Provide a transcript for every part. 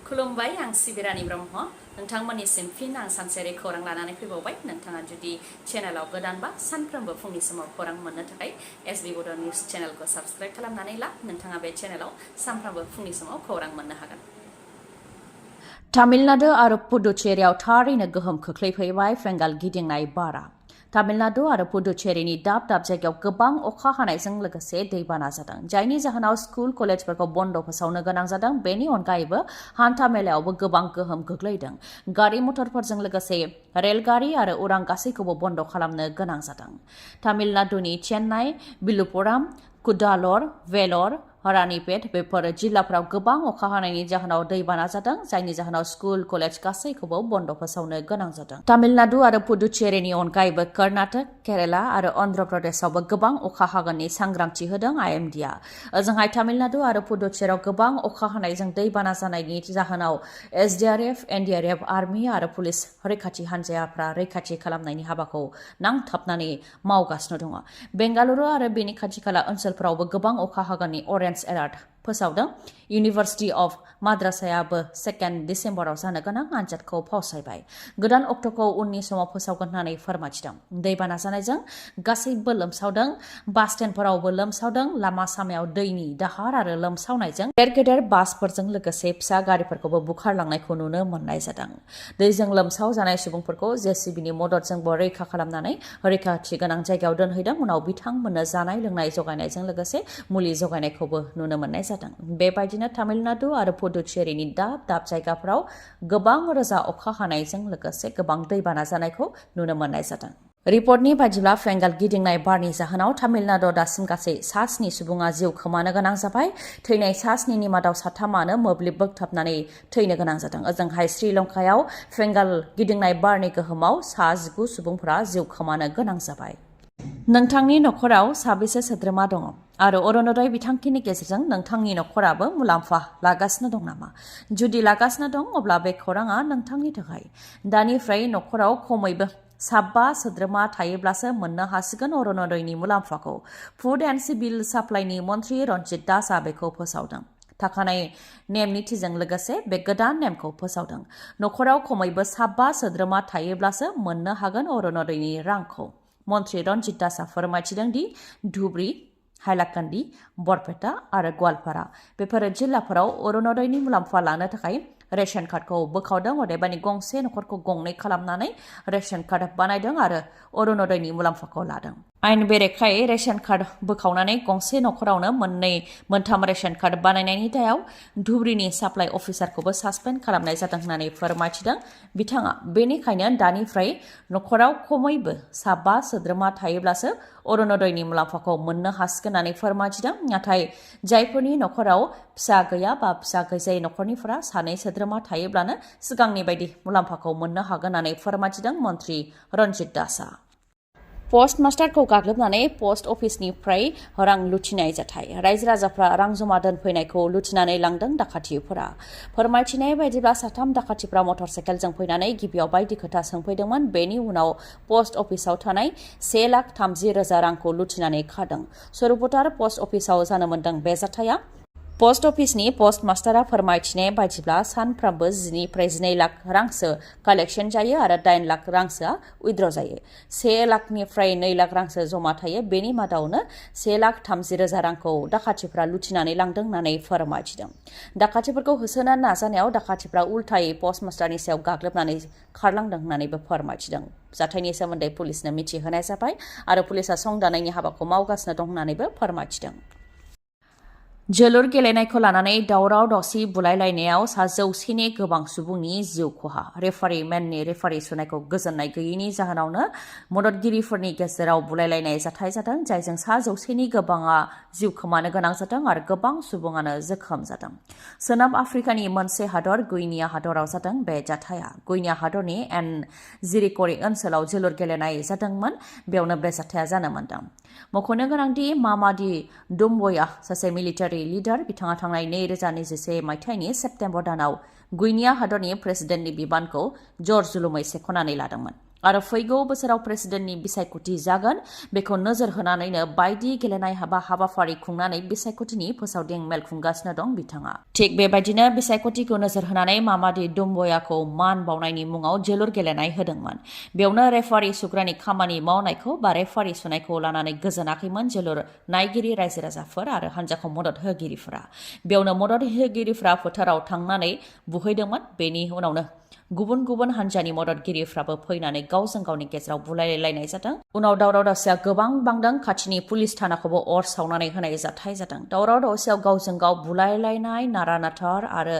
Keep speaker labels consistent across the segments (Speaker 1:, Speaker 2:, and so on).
Speaker 1: खुलुमबाय आं सिबि रानी ब्रह्म नोंथांमोननिसिम फिन आं सानसेयारि खौरां लानानै फैबावबाय नोंथाङा जुदि चेनेलाव गोदानबा सानफ्रोमबो फुंनि समाव खौरां मोननो थाखाय एसबि बड' निउज चेनेलखौ साबस्क्राइब खालामनानै ला नोंथाङा बे चेनेलाव सानफ्रोमबो फुंनि समाव खौरां मोननो हागोन। तामिलनाडु आरो पुडुचेरीआव थारैनो गोहोम खोख्लैफैबाय फेंगाल गिदिंनाय बारा। तामिलनाडु आरो पुडुचेरीनि दाब दाब जायगायाव गोबां अखा हानायजों लोगोसे दैबाना जादों, जायनि जाहोनाव स्कुल कलेजफोरखौ बन्द फोसावनो गोनां जादों। बेनि अनगायैबो हान्था मेलायावबो गोबां गोहोम गोग्लैदों। गारि मटरफोरजों लोगोसे रेलगारि आरो उरां गासैखौबो बन्द खालामनो गोनां जादों। तामिलनाडुनि चेन्नाइ, विलुपुराम, कुडालर, वेलर, रानीपेट बेफोर जिल्लाफोराव गोबां अखा हानायनि जाहोनाव दैबाना जादों, जायनि जाहोनाव स्कुल कलेज गासैखौबो बन्द फोसावनो गोनां जादों। तामिलनाडु आरो पुडुचेरीनि अनगायैबो कर्नाटक, केराला आरो अन्ध्र प्रदेशआवबो गोबां अखा हागोननि सांग्रांथि होदों आइएमडिआ। ओजोंहाय तामिलनाडु आरो पुडुचेरीआव गोबां अखा हानायजों दैबाना जानायनि जाहोनाव एसडिआरएफ, एनडिआरएफ, आर्मि आरो पुलिस रैखाथि हान्जाफोरा रैखाथि खालामनायनि हाबाखौ नांथाबनानै मावगासिनो दङ। बेंगालुरु आरो बेनि खाथि खाला ओनसोलफोरावबो गोबां अखा हागोननि अरेन्ज एलार्ट फोसावदों। इउनिभार्सिटि अफ माद्रासायाबो 2 डिसेम्बराव जानो गोनां आनजादखौ फावसायबाय। गोदान अक्ट'खौ उननि समाव फोसावगोन होननानै फोरमायथिदों। दैबाना जानायजों गासैबो लोमसावदों, बास स्टेन्डफोरावबो लोमसावदों। लामा सामायाव दैनि दाहार आरो लोमसावनायजों गेदेर बासफोरजों लोगोसे फिसा गारिफोरखौबो बुखारलांनायखौ नुनो मोननाय जादों। दैजों लोमसाव जानाय सुबुंफोरखौ जेसिबिनि मददजोंबो रैखा खालामनानै रैखाथि गोनां जायगायाव दोनहैदों। उनाव बिथांमोननो जानाय लोंनाय जगायनायजों लोगोसे मुलि जगायनायखौबो नुनो मोननाय जादों। बेबायदिनो तामिलनाडु आरो पुडुचेरीनि दाब दाब जायगाफोराव गोबां रोजा अखा हानायजों लोगोसे गोबां दैबाना जानायखौ नुनो मोननाय जादों। रिपर्टनि बायदिब्ला फेंगाल गिदिंनाय बारनि जाहोनाव तामिलनाडुआव दासिम गासै 7 सुबुङा जिउ खोमानो गोनां जाबाय। थैनाय 7नि मादाव 3 मोब्लिब बोगथाबनानै थैनो गोनां जादों। ओजोंहाय श्रीलंकायाव फेंगाल गिदिंनाय बारनि गोहोमाव 19 सुबुंफोरा जिउ खोमानो गोनां जाबाय। नोंथांनि नखराव साबेसे सोद्रोमा दङ आरो अरुणोदय बिथांखिनि गेजेरजों नोंथांनि नखराबो मुलाम्फा लागासिनो दं नामा? जुदि लागासिनो दं अब्ला बे खौराङा नोंथांनि थाखाय। दानिफ्राय नखराव खमैबो 7 सोद्रोमा थायोब्लासो मोननो हासिगोन अरुणोदयनि मुलाम्फाखौ। फुड एन्ड सिभिल साप्लाइनि मन्थ्रि रन्जित दासआ बेखौ फोसावदों। थाखानाय नेम निथिजों लोगोसे बे गोदान नेमखौ फोसावदों। नखराव खमैबो 7 सोद्रोमा थायोब्लासो मोननो हागोन अरुणोदयनि रांखौ। मन्थ्रि रन्जित दासआ फोरमायथिदों दि धुबरी, हाइलाकान्दी, बरपेटा आरो गवालपारा बेफोर जिल्लाफोराव अरुणोदयनि मुलाम्फा लानो थाखाय रेशन कार्डखौ बोखावदों। अदेबानि गंसे नखरखौ गंनै खालामनानै रेशन कार्ड बानायदों आरो अरुणोदयनि मुलाम्फाखौ लादों। आयेन बेरेखायै रेशन कार्ड बोखावनानै गंसे नखरावनो 2-3 रेशन कार्ड बानायनायनि दायाव धुबरीनि साप्लाइ अफिसारखौबो सासपेन्ड खालामनाय जादों होननानै फोरमायथिदों बिथाङा। बेनिखायनो दानिफ्राय नखराव खमैबो 7 सोद्रोमा थायोब्लासो अरुणोदयनि मुलाम्फाखौ मोननो हासिगोन होननानै फोरमायथिदों। नाथाय जायफोरनि नखराव फिसा गैया बा फिसा गैजायै नखरनिफोरा 2 सोद्रोमा थायोब्लानो सिगांनि बायदि मुलाम्फाखौ मोननो हागोन होननानै फोरमायथिदों मन्थ्रि रन्जित दासआ। पस्ट मास्टारखौ गाग्लोबनानै पस्ट अफिसनिफ्राय रां लुथिनाय जाथाय। रायजो राजाफ्रा रां जमा दोनफैनायखौ लुथिनानै लांदों दाखाथिफोरा। फोरमायथिनाय बायदिब्ला 3 दाखाथिफ्रा मटर साइकेलजों फैनानै गिबियाव बायदि खोथा सोंफैदोंमोन। बेनि उनाव पस्ट अफिसाव थानाय 1,30,000 रांखौ लुथिनानै खारदों। सरबुतार पस्ट अफिसाव जानो मोनदों बे जाथाया। पस्ट अफिसनि पस्ट मास्टारा फोरमायथिनाय बायदिब्ला सानफ्रोमबो 10-12 लाख रांसो कालेक्शन जायो आरो 8 लाख रांसोआ उइद्र जायो। 1 लाखनिफ्राय 2 लाख रांसो जमा थायो। बेनि मादावनो 1,30,000 रांखौ दाखाथिफ्रा लुथिनानै लांदों होननानै फोरमायथिदों। दाखाथिफोरखौ होसोनो नाजानायाव दाखाथिफ्रा उल्थायै पस्ट मास्टारनि सायाव गाग्लोबनानै खारलांदों होननानैबो फोरमायथिदों। जाथायनि सोमोन्दै पुलिसनो मिथिहोनाय जाबाय आरो पुलिसा संदाननायनि हाबाखौ मावगासिनो दं होननानैबो फोरमायथिदों। जोलुर गेलेनायखौ लानानै दावराव दावसि बुलायलायनायाव 100नि गोबां सुबुंनि जिउ खहा। रेफारि मेननि रेफारि सुनायखौ गोजोननाय गैयैनि जाहोनावनो मददगिरिफोरनि गेजेराव बुलायलायनाय जाथाय जादों, जायजों 100नि गोबाङा जिउ खोमानो गोनां जादों आरो गोबां सुबुङानो जोखोम जादों। सोनाब आफ्रिकानि मोनसे हादर गुइनिया हादराव जादों बे जाथाया। गुइनिया हादरनि जिरिक'री ओनसोलाव जोलुर गेलेनाय जादोंमोन। बेयावनो बे जाथाया जानो मोनदों। मख'नो गोनांदि मामादी डुम्बया सासे मिलिटारि लिडार। बिथाङा थांनाय 2021 मायथाइनि सेप्तेम्बर दानाव गुइनिया हादरनि प्रेसिडेन्टनि बिबानखौ जर जुलुमै सेख'नानै लादोंमोन। आरो फैगौ बोसोराव प्रेसिडेन्टनि बिसायख'थि जागोन बेखौ नोजोर होनानैनो बायदि गेलेनाय हाबाफारि खुंनानै बिसायख'थिनि फोसावदिं मेल खुंगासिनो दं बिथाङा। थिग बेबायदिनो बिसायख'थिखौ नोजोर होनानै मामादि दुम्बयाखौ मान बावनायनि मुङाव जोलुर गेलेनाय होदोंमोन। बेयावनो रेफारि सुग्रानि खामानि मावनायखौ बा रेफारि सुनायखौ लानानै गोजोनाखैमोन जोलुर नायगिरि रायजो राजाफोर आरो हान्जाखौ मदद होगिरिफोरा। बेयावनो मदद होगिरिफोरा फोथाराव थांनानै बुहैदोंमोन। बेनि उनावनो गुबुन गुबुन हान्जानि मददगिरिफ्राबो फैनानै गावजों गावनि गेजेराव बुलायलायनाय जादों। उनाव दावराव दावसिया गोबां बांदों। खाथिनि पुलिस थानाखौबो अर सावनानै होनाय जाथाय जादों। दावराव दावसियाव गावजों गाव बुलायलायनाय नारा-नाथार आरो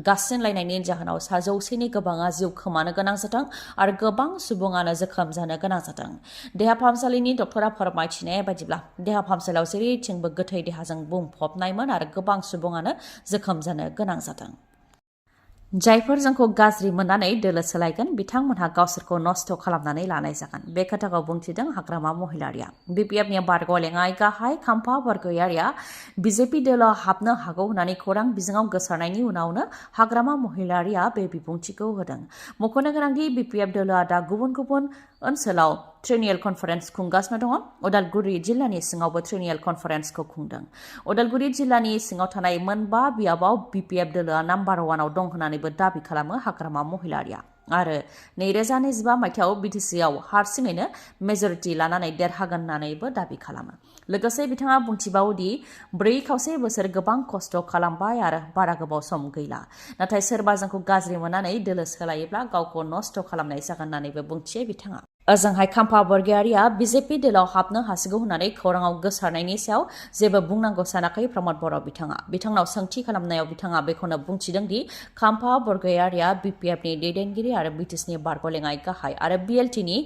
Speaker 1: गासिनलायनायनि जाहोनाव 100नि गोबाङा जिउ खोमानो गोनां जादों आरो गोबां सुबुङानो जोखोम जानो गोनां जादों। देहा फाहामसालिनि डक्टरा फोरमायथिनाय बायदिब्ला देहा फाहामसालियाव जेरैथिंबो गोथै देहाजों बुंफबनायमोन आरो गोबां सुबुङानो जोखोम जानो गोनां जादों। जायफोर जोंखौ गाज्रि मोननानै दोलो सोलायगोन बिथांमोनहा गावसोरखौ नस्थ' खालामनानै लानाय जागोन। बे खोथाखौ बुंथिदों हाग्रामा महिलारिया। BPFनि बारग'लेङाइ गाहाय खाम्फा बरग'यारिया BJP दोलोआव हाबनो हागौ होननानै खौरां बिजोङाव गोसारनायनि उनावनो हाग्रामा महिलारिया बे बिबुंथिखौ होदों। मख'नो गोनांदि BPF दोलोआ दा गुबुन गुबुन ओनसोलाव ट्रेनियेल कनफारेन्स खुंगासिनो दङ। उदालगुरि जिल्लानि सिङावबो ट्रेनियेल कनफारेन्सखौ खुंदों। उदालगुरि जिल्लानि सिङाव थानाय मोनबा बियाबाव BPF दोलोआ नाम्बार 1आव दं होननानैबो दाबि खालामो हाग्रामा महिलारिया। आरो 2025 मायथाइयाव BTCआव हारसिङैनो मेजरिटि लानानै देरहागोन होननानैबो दाबि खालामो। लोगोसे बिथाङा बुंथिबावोदि 4.25 बोसोर गोबां खस्थ' खालामबाय आरो बारा गोबाव सम गैला। नाथाय सोरबा जोंखौ गाज्रि मोननानै दोलो सोलायोब्ला गावखौ नस्थ' खालामनाय जागोन होननानैबो बुंथियो बिथाङा। ओजोंहाय खाम्फा बरग'यारिया BJP दोलोआव हाबनो हासिगौ होननानै खौराङाव गोसारनायनि सायाव जेबो बुंनांगौ सानाखै प्रमद बर' बिथाङा। बिथांनाव सोंथि खालामनायाव बिथाङा बेखौनो बुंथिदों दि खाम्फा बरग'यारिया BPFनि दैदेनगिरि आरो BTCनि बारग'लेङाइ गाहाय आरो BLTनि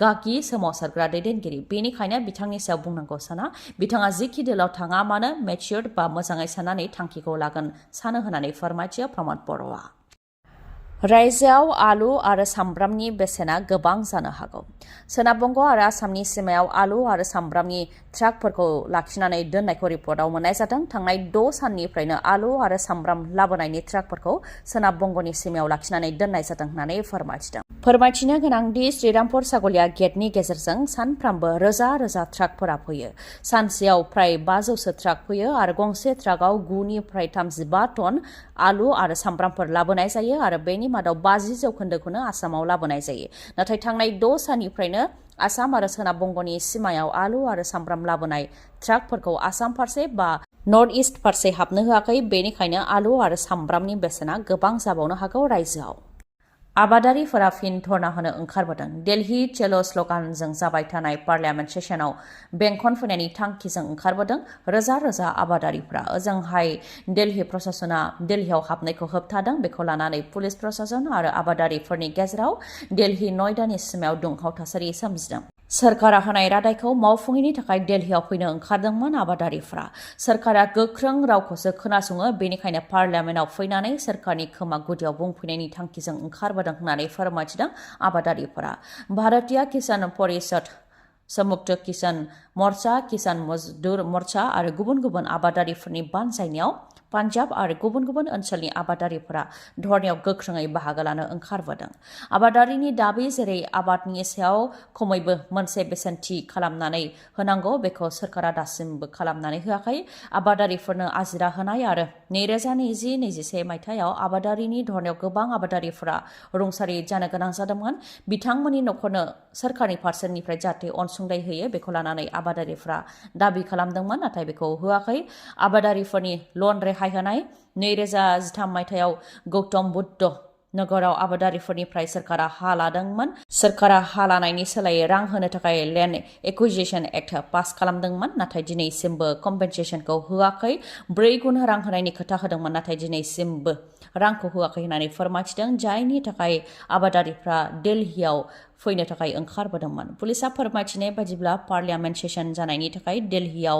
Speaker 1: गागि सोमावसारग्रा दैदेनगिरि। बेनिखायनो बिथांनि सायाव बुंनांगौ साना। बिथाङा जिखि दोलोआव थाङा मानो मेच्योर्ड बा मोजाङै साननानै थांखिखौ लागोन सानो होननानै फोरमायथियो प्रमद बर'आ। रायजोआव आलु आरो सामब्रामनि बेसेना गोबां जानो हागौ। सोनाब बंग आरो आसामनि सिमायाव आलु आरो सामब्रामनि ट्राकफोरखौ लाखिनानै दोननायखौ रिपर्टआव मोननाय जादों। थांनाय 6 साननिफ्रायनो आलु आरो सामब्राम लाबोनायनि ट्राकफोरखौ सोनाब बंगनि सिमायाव लाखिनानै दोननाय जादों होननानै फोरमायथिदों। फोरमायथिनो गोनांदि श्रीरामपुर सागलिया गेटनि गेजेरजों सानफ्रामबो रोजा रोजा ट्राकफोरा फैयो। सानसेयाव प्राय 500सो ट्राक फैयो आरो गंसे ट्राकआव 9 निफ्राय 35 टन आलु आरो सामब्रामफोर लाबोनाय जायो आरो बेनि मादाव 50% आसामाव लाबोनाय जायो। नाथाय थांनाय 6 साननिफ्रायनो आसाम आरो सोनाब बंगनि सिमायाव आलु आरो सामब्राम लाबोनाय ट्राकफोरखौ आसाम फारसे बा नर्थ इस्ट फारसे हाबनो होआखै। बेनिखायनो आलु आरो सामब्रामनि बेसेना गोबां जाबावनो हागौ रायजोआव। आबादारिफोरा फिन धर्ना होनो ओंखारबोदों। दिल्ली चलो स्ल'गानजों जाबाय थानाय पार्लियामेन्ट सेसनाव बेंखन फैनायनि थांखिजों ओंखारबोदों रोजा रोजा आबादारिफोरा। ओजोंहाय दिल्ली प्रशासना दिल्लीयाव हाबनायखौ होबथादों। बेखौ लानानै पुलिस प्रशासन आरो आबादारिफोरनि गेजेराव दिल्ली नयदानि सिमायाव दुंहाव थासारि सोमजिदों। सोरखारा होनाय रादायखौ मावफुङैनि थाखाय दिल्लीयाव फैनो ओंखारदोंमोन आबादारिफोरा। सोरखारा गोख्रों रावखौसो खोनासङो। बेनिखायनो पार्लियामेन्टआव फैनानै सोरखारनि खोमा गुदियाव बुंफैनायनि थांखिजों ओंखारबोदों होननानै फोरमायथिदों आबादारिफोरा। भारतीय किसान परिषद, संयुक्त किसान मोर्चा, किसान मजदुर मोर्चा आरो गुबुन गुबुन आबादारिफोरनि बानजायनायाव पान्जाब आरो गुबुन गुबुन ओनसोलनि आबादारिफोरा धर्नायाव गोख्रोङै बाहागो लानो ओंखारबोदों। आबादारिनि दाबि जेरै आबादनि सायाव खमैबो मोनसे बेसेन थि खालामनानै होनांगौ बेखौ सोरखारा दासिमबो खालामनानै होआखै। आबादारिफोरनो आजिरा होनाय आरो 2020-21 मायथाइयाव आबादारिनि धर्नायाव गोबां आबादारिफोरा रुंसारि जानो गोनां जादोंमोन। बिथांमोननि न'खरनो सोरखारनि फारसेनिफ्राय जाहाथे अनसुंथाइ होयो बेखौ लानानै आबादारिफोरा दाबि खालामदोंमोन नाथाय बेखौ होआखै। आबादारिफोरनि लन रेहाय होनाय 2013 मायथाइयाव गौतम बुद्ध नगराव आबादारिफोरनिफ्राय सोरखारा हा लादोंमोन। सोरखारा हा लानायनि सोलायै रां होनो थाखाय लेन्ड एक्विजिशन एक्ट पास खालामदोंमोन नाथाय दिनैसिमबो कम्पेनसेसनखौ होआखै। 4 गुन रां होनायनि खोथा होदोंमोन नाथाय दिनैसिमबो रांखौ होआखै होननानै फोरमायथिदों। जायनि थाखाय आबादारिफ्रा दिल्लीयाव फैनो थाखाय ओंखारबोदोंमोन। पुलिसा फोरमायथिनाय बायदिब्ला पार्लियामेन्ट सेसन जानायनि थाखाय दिल्लीयाव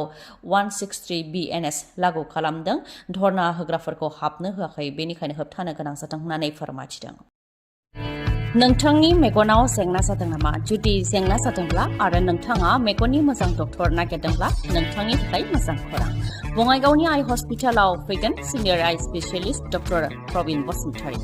Speaker 1: 163 BNS लागू खालामदों। धर्ना होग्राफोरखौ हाबनो होआखै बेनिखायनो होबथानो गोनां जादों होननानै फोरमायथिदों। नोंथांनि मेगनाव जेंना जादों नामा? जुदि जेंना जादोंब्ला आरो नोंथाङा मेगननि मोजां डक्टर नागिरदोंब्ला नोंथांनि थाखाय मोजां खौरां। बङाइगावनि आइ हस्पिटालाव फैगोन सिनियर आइ स्पेशलिस्ट डक्टर प्रबिन बसुमतारी।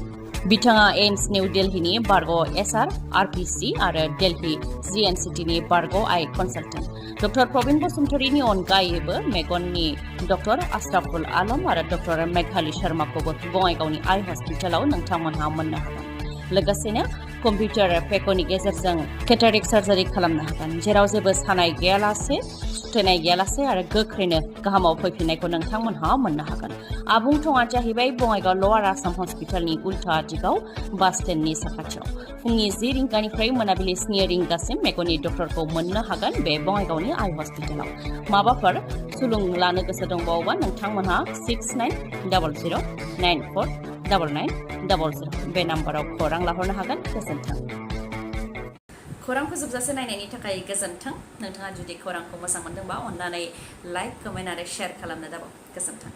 Speaker 1: बिथाङा एम्स निउ दिल्लीनि बारग' SR RPC आरो दिल्ली GNCTनि बारग' आइ कनसालटेन्ट डक्टर प्रबिन बसुमतारीनि अनगायैबो मेगननि डक्टर आशराफुल आलम आरो डक्टर मेघाली शर्माखौबो बङाइगावनि आइ हस्पिटालाव नोंथांमोनहा मोननो हागोन लोगोसेनो कम्पिउटार पेकनि गेजेरजों केटारेक्ट सार्जारि खालामनो हागोन जेराव जेबो सानाय गैयालासे सुथेनाय गैयालासे आरो गोख्रैनो गाहामाव फैफिननायखौ नोंथांमोनहा मोननो हागोन आबुं थङा जाहैबाय बङाइगाव लवार आसाम हस्पिटालनि उल्था दिगाव बास स्टेन्डनि साखाथियाव फुंनि 10 रिंगानिफ्राय मोनाबिलि 7 रिंगासिम मेगननि डक्टरखौ मोननो हागोन बे बङाइगावनि आइ हस्पिटालाव माबाफोर सुलुं लानो गोसो दंबावोबा नोंथांमोनहा 6900949900 बे नाम्बाराव खौरां लाहरनो हागोन गोजोन्थों खौरां फोजोबजासे नायनायनि थाखाय गोजोन्थों नोंथाङा जुदि खौरांखौ मोजां मोनदोंबा अन्नानै लाइक कमेन्ट आरो शेयार खालामनो दाबाव गोजोन्थों